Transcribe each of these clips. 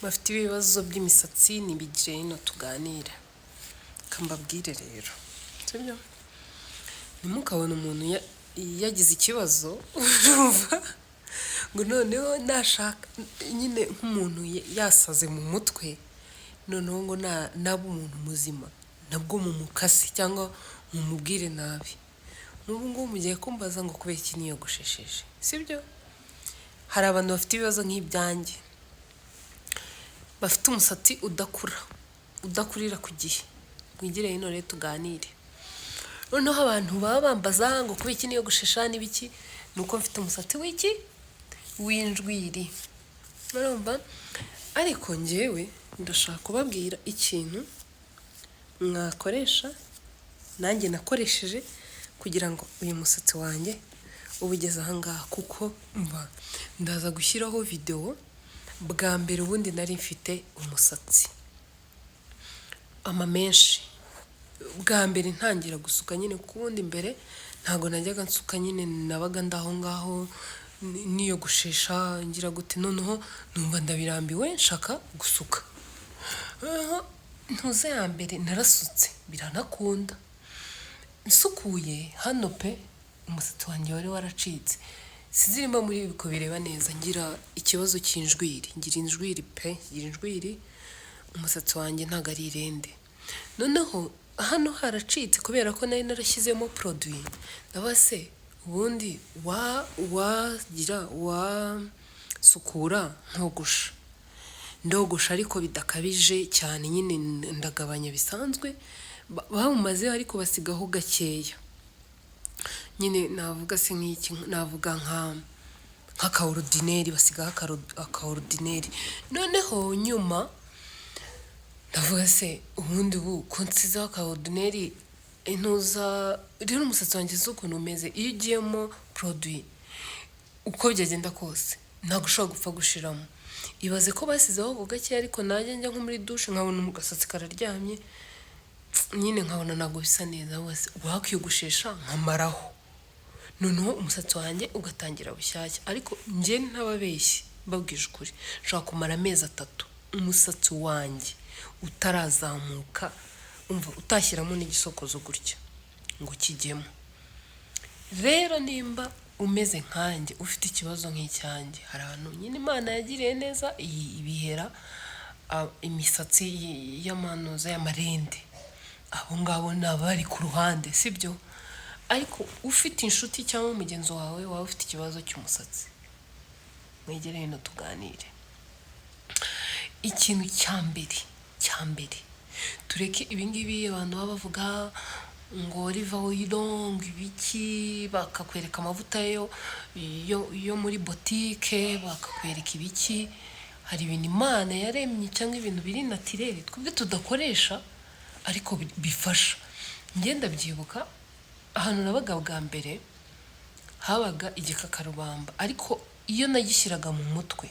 Bafite ibibazo by'imisatsi nibigire hino tuganire. Reka mbabwire rero, sibyo? Ntimukabone umuntu yagize ikibazo, urumva, ngo noneho nashaka nyine nk'umuntu yasaze mu mutwe, noneho ngo naba umuntu muzima nabwo mumukase cyangwa mumubwire nabi. Nk'ubu ngubu mugiye kumbaza ngo kubera iki niyogoshesheje, sibyo? Hari abantu bafite ibibazo nk'ibyanjye, bafite umusatsi udakura, udakurira ku gihe. Mwigire hino rero tuganire. Noneho abantu baba bambaza ngo kubera iki niyogoshesha n'ibiki, ni uko mfite umusatsi w'iki? W'injwiri. Urumva? Ariko njyewe ndashaka kubabwira ikintu mwakoresha, nanjye nakoresheje kugira ngo uyu musatsi wanjye ube ugeze aha ngaha, kuko mva ndaza gushyiraho videwo. Bwa mbere ubundi nari mfite umusatsi ama menshi, bwa mbere ntangira gusuka nyine, kuko ubundi mbere ntabwo najyaga nsuka nyine, nabaga ndaho ngaho niyogoshesha ngira gute. Noneho numva ndabirambiwe, nshaka gusuka. Noneho ntuze ya mbere narasutse biranakunda, nsukuye hano pe, umusatsi wanjye wari waracitse. Sinzi nimba muri kubireba neza, ngira ikibazo cy'injwiri, ngira injwiri pe, ngira injwiri, umusatsi wanjye ntabwo ari irende. Noneho hano haracitse kubera ko nari narashyizemo produit. Ndavuga se ubundi wa wagira wasukura nkogosha, ndogosha ariko bidakabije cyane nyine, ndagabanya bisanzwe. Bawumazeho ariko basigaho gakeya nyine, navuga se nk'iki, navuga nk'aka ordinaire, basigaho aka ordinaire. Noneho nyuma ndavuga se ubundi ubu ko nsizeho aka ordinaire, intuza rero umusatsi wanjye si ukuntu umeze, iyo ugiyemo produit uko byagenda kose ntabwo ushobora gupfa gushiramo. Ibaze ko basizeho ako gakeya, ariko najya njya nko muri douche nkabona agasatsi kararyamye nyine, nkabona ntabwo bisa neza. Wese wakwiyogoshesha nkamaraho, noneho umusatsi wanjye ugatangira bushyashya. Ariko njye ntababeshye, mbabwije ukuri, nshobora kumara amezi 3 umusatsi wanjye utarazamuka, umva, utashyiramo n'igisokozo gutya ngo kijyemo. Rero nimba umeze nkanjye, ufite ikibazo nk'icyanjye, hari abantu nyine Imana yagiriye neza ibihera imisatsi y'amanuza y'amarende, abo ngabo ni abari ku ruhande, sibyo? Ariko ufite inshuti cyangwa mugenzi wawe waba ufite ikibazo cy'umusatsi, mwegere hino tuganire. Ikintu cya mbere, cya mbere, tureke ibingibi abantu baba bavuga ngo olive oil, ngo ibiki, bakakwereka amavuta yo muri botike, bakakwereka ibiki. Hari ibintu Imana yaremye cyangwa ibintu biri naturel twebwe tudakoresha ariko bifasha. Njye ndabyibuka, ahantu nabaga bwa mbere habaga igikakarubamba, ariko iyo nagishyiraga mu mutwe.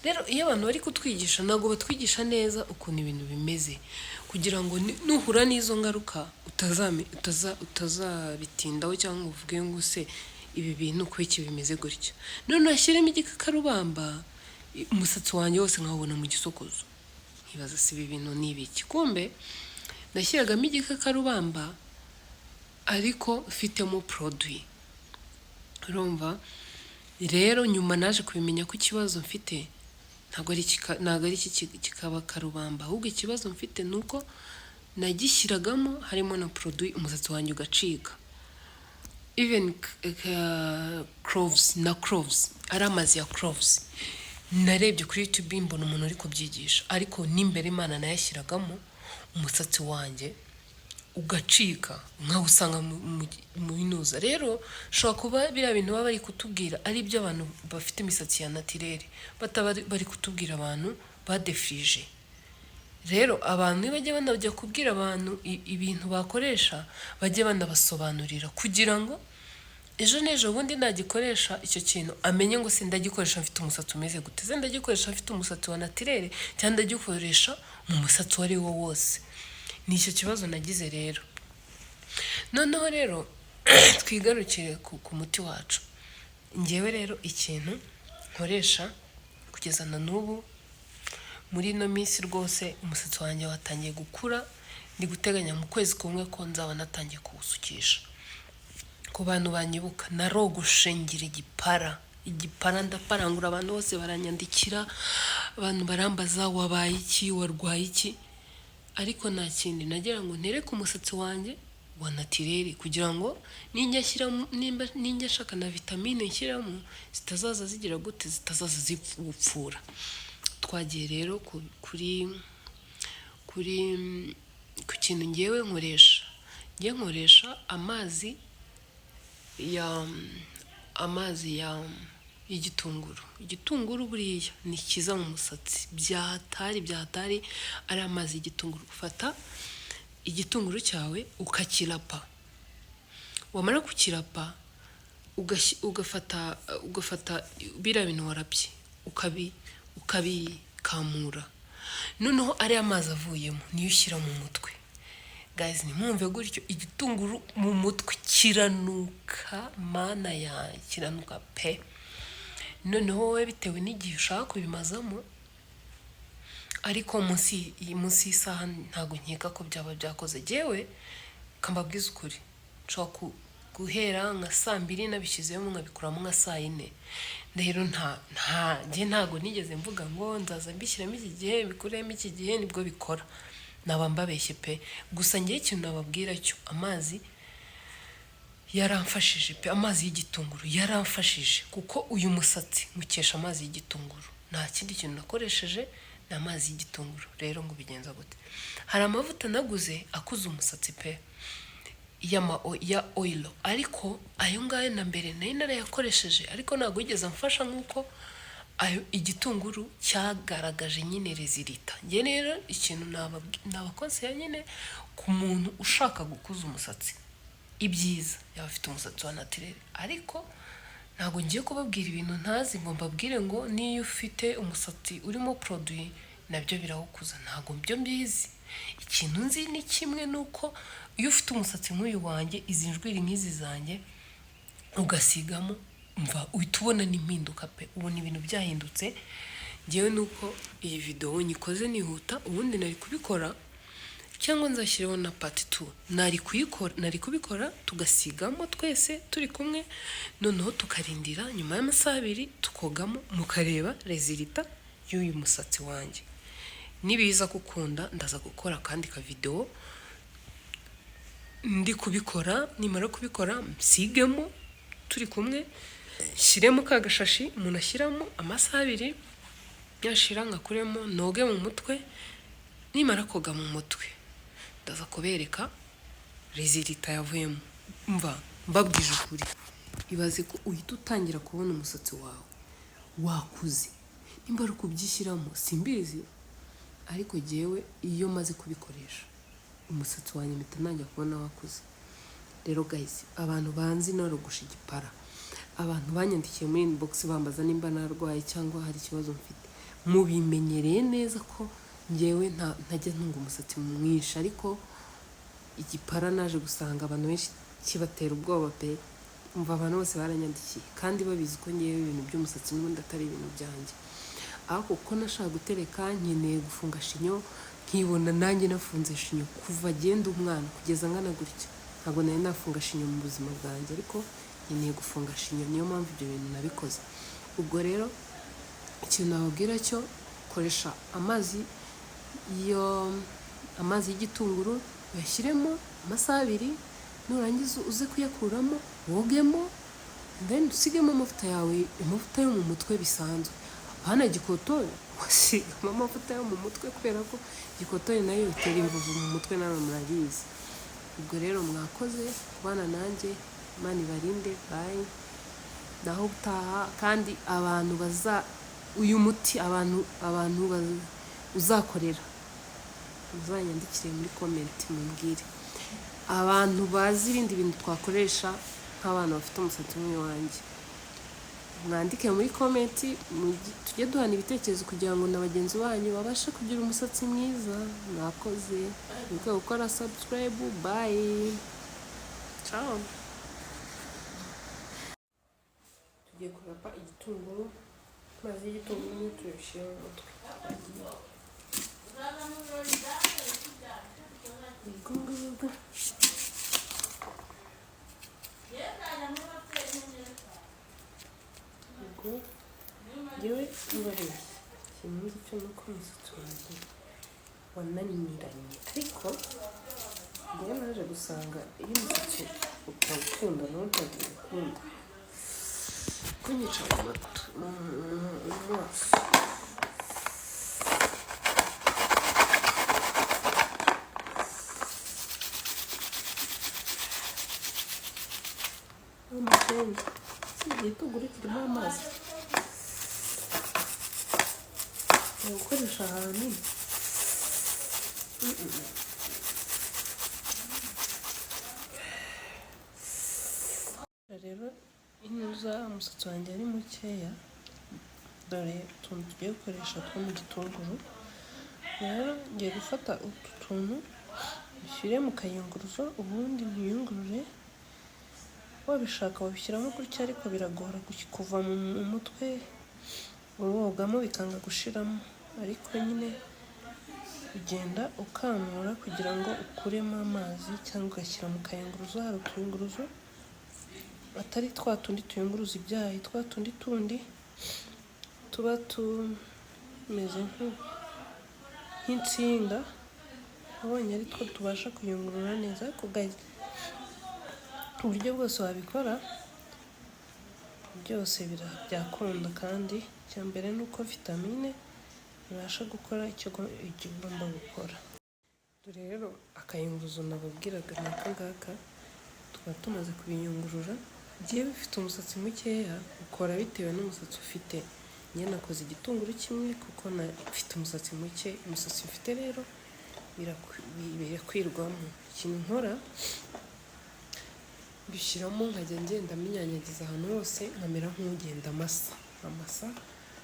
Rero iyo abantu bari kutwigisha, ntabwo batwigisha neza ukuntu ibintu bimeze, kugira ngo nuhura n'izo ngaruka utazabitindaho cyangwa ngo uvuge ngo se ibi bintu kubera iki bimeze gutya. None nashyiremo igikakarubamba, umusatsi wanjye wose nkawubona mu gisokozo, nkibaza se ibi bintu ni ibiki? Kumbe nashyiragamo igikakarubamba ariko mfitemo produit. Urumva rero, nyuma naje kubimenya ko ikibazo mfite ntabwo ari iki kikabakarubamba, ahubwo ikibazo mfite ni uko nagishyiragamo harimo na produit, umusatsi wanjye ugacika. Even cloves na cloves, ari amazi ya cloves, narebye kuri YouTube mbona umuntu uri kubyigisha, ariko n'imbere Imana nayashyiragamo umusatsi wanjye ugacika, nkawusanga mu binuza. Rero ushobora kuba biriya bintu baba bari kutubwira ari iby'abantu bafite imisatsi ya naturel, bataba bari kutubwira abantu badefirije. Rero abantu iyo bajya banajya kubwira abantu ibintu bakoresha, bajye banabasobanurira kugira ngo ejo n'ejo bundi nagikoresha icyo kintu amenye ngo se ndagikoresha mfite umusatsi umeze gute? Se ndagikoresha mfite umusatsi wa naturel cyangwa ndagikoresha mu musatsi uwo ari wo wose? Ni icyo kibazo nagize rero. Noneho rero twigarukire ku muti wacu. Ngewe rero ikintu nkoresha kugeza na n'ubu Muri ino minsi rwose umusatsi wanjye watangiye gukura, ndi guteganya mu kwezi kumwe ko nzaba natangiye kuwusukisha. Ku bantu banyibuka, narogoshe ngira igipara, igipara ndaparangura, abantu bose baranyandikira, abantu barambaza: "Wabaye iki? Warwaye iki?" Ariko nta kindi, nagira ngo ntereke umusatsi wanjye wa naturel, kugira ngo ninjya nshyiramo, nimba ninjya nshaka na vitamine nshyiramo, zitazaza zigira gute, zitazaza zipfura. Twagiye rero kuri ku kintu ngewe nkoresha. Ngewe nkoresha amazi ya y'igitunguru. Igitunguru buriya ni cyiza mu musatsi byahatari, byahatari. Ari amazi y'igitunguru, ufata igitunguru cyawe ukakirapa, wamara kukirapa ugafata biriya bintu warapye ukabikamura, noneho ariya mazi avuyemo niyo ushyira mu mutwe. Guys, ntimwumve gutyo, igitunguru mu mutwe kiranuka, Mana yanjye, kiranuka pe! Noneho wowe bitewe n'igihe ushaka kubimazamo, ariko munsi y'isaha ntabwo nkeka ko byaba byakoze. Jyewe kambabwiza ukuri, nshobora guhera nka saa 2 nabishyizemo, nkabikuramo nka saa 4. Rero nta njye ntabwo nigeze mvuga ngo nzaza mbishyiramo iki gihe, mbikuremo iki gihe nibwo bikora, naba mbabeshye pe. Gusa ngewe ikintu nababwira cyo, amazi yaramfashije pe, amazi y'igitunguru yaramfashije, kuko uyu musatsi mukesha amazi y'igitunguru. Nta kindi kintu nakoresheje, ni amazi y'igitunguru. Rero ngo ubigenza gute? Hari amavuta naguze akuza umusatsi pe, ya oil, ariko ayo ngayo na mbere nari narayakoresheje, ariko ntabwo yigeze amfasha nk'uko ayo igitunguru cyagaragaje nyine résultat. Njye rero ikintu nabakonseye nyine, ku muntu ushaka gukuza umusatsi, ibyiza yaba afite umusatsi wa naturel, ariko ntabwo ngiye kubabwira ibintu ntazi ngo mbabwire ngo niyo ufite umusatsi urimo produit nabyo birawukuza. Ntabwo byo mbizi. Ikintu nzi ni kimwe, ni uko iyo ufite umusatsi nk'uyu wanjye, izi njwiri nk'izi zanjye, ugasigamo, mva uhita ubona n'impinduka pe, ubona ibintu byahindutse. Ngewe nuko iyi videwo nyikoze nihuta, ubundi nari kubikora, cyangwa nzashyireho na part 2, nari kuyikora, nari kubikora tugasigamo twese turi kumwe, noneho tukarindira nyuma y'amasaha 2 tukogamo, mukareba résultat y'uyu musatsi wanjye. Nibiza gukunda, ndaza gukora akandi ka videwo ndi kubikora. Nimara kubikora, nsigemo turi kumwe, nshyiremo ka gashashi umuntu ashyiramo amasaha 2, yashira ngakuremo, noge mu mutwe. Nimara koga mu mutwe, ndaza kubereka résultat yavuyemo. Mva mbabwije ukuri, ibaze ko uhita utangira kubona umusatsi wawe wakuze. Nimba ari ukubyishyiramo simbizi, ariko jyewe iyo maze kubikoresha, umusatsi wanjye mpita ntangira kubona wakuze. Rero guys, abantu banzi norogosha igipara, abantu banyandikiye muri inbox bambaza nimba narwaye cyangwa hari ikibazo mfite, mubimenyereye neza ko ngewe ntajya ntunga umusatsi mwinshi, ariko igipara naje gusanga abantu benshi kibatera ubwoba pe. Umva, abantu bose baranyandikiye kandi babizi ko ngewe ibintu by'umusatsi n'ubundi atari ibintu byanjye, ariko kuko nashaka gutereka, nkeneye gufunga chignon, nkibona nanjye nafunze chignon. Kuva agenda umwana kugeza angana gutya, ntabwo nari nafunga chignon mu buzima bwanjye, ariko nkeneye gufunga chignon, niyo mpamvu ibyo bintu nabikoze. Ubwo rero ikintu nababwira cyo, koresha amazi, yo amazi y'igitunguru, uyashyiremo amasaha 2, nurangiza uze kuyakuramo, wogemo, then usigemo amavuta yawe, amavuta yo mu mutwe bisanzwe, apana gikotori. Wasigamo amavuta yo mu mutwe, kubera ko gikotori nayo itera imvuvu mu mutwe, nawe murabizi. Ubwo rero mwakoze kubana nanjye, Imana ibarinde, bye, naho utaha. Kandi abantu baza uyu muti, abantu uzakorera, muzanyandikire muri comment mumbwire. Abantu bazi ibindi bintu twakoresha nk'abantu bafite umusatsi nk'uyu wanjye, mwandike muri comment, tujye duhana ibitekerezo kugira ngo na bagenzi banyu babashe kugira umusatsi mwiza. Mwakoze, mwibuke gukora subscribe. Bye, ciao. Tugiye kurapa igitunguru, amazi y'igitunguru niyo tuyashyira mu mutwe. Twagiye. Ubwo ngubwo ubwo njyewe ntubarebe ikintu nzi cyo ni uko umusatsi wanjye wananiranye, ariko njyewe naje gusanga iyo umusatsi utawukunda nawe ntabwo uwukunda, kunyica mu maso. Umusenyi si igitunguru kirimo amazi, gukoresha ahantu. Rero inuza umusatsi wanjye ari mukeya, dore utuntu tugiye gukoresha two mu gitunguru. Rero ngiye gufata utu tuntu ushyire mu kayunguruzo, ubundi ntiyungurure. Wabishaka wabishyiramo gutya, ariko biragora kuva mu mutwe, urogamo bikanga gushiramo, ariko nyine ugenda ukamura kugira ngo ukuremo amazi, cyangwa ugashyira mu kayunguruzo. Hari utuyunguruzo atari twa tundi tuyunguruza ibyayi, twa tundi tundi tuba tumeze nk'insinga, abonye ari two tubasha kuyungurura neza. Ariko guys, uburyo bwose wabikora byose byakunda, kandi icya mbere ni uko vitamine ibasha gukora icyo igomba gukora. Dore rero akayunguruzo nababwiraga ni aka ngaka, tukaba tumaze kubiyungurura. Igihe bifite umusatsi mukeya ukora bitewe n'umusatsi ufite. Njye nakoze igitunguru kimwe kuko mfite umusatsi muke, umusatsi mfite rero birakwirwamo. Ikintu nkora mbishyiramo nkajya ngenda minyanyagiza ahantu hose, nkamera nk'ugenda amasa amasa,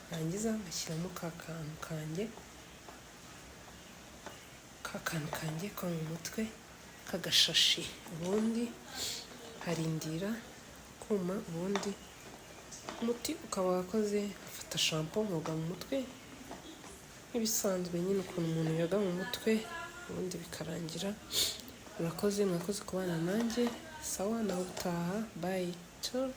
narangiza ngashyiramo ka kantu kanjye, ka kantu kanjye ko mu mutwe k'agashashi, ubundi nkarindira kuma, ubundi umuti ukaba wakoze. Nkafata shampoo nkoga mu mutwe nk'ibisanzwe nyine, ukuntu umuntu yoga mu mutwe, ubundi bikarangira. Murakoze, mwakoze kubana nanjye. Sawa, nawe utaha, bye, ciao.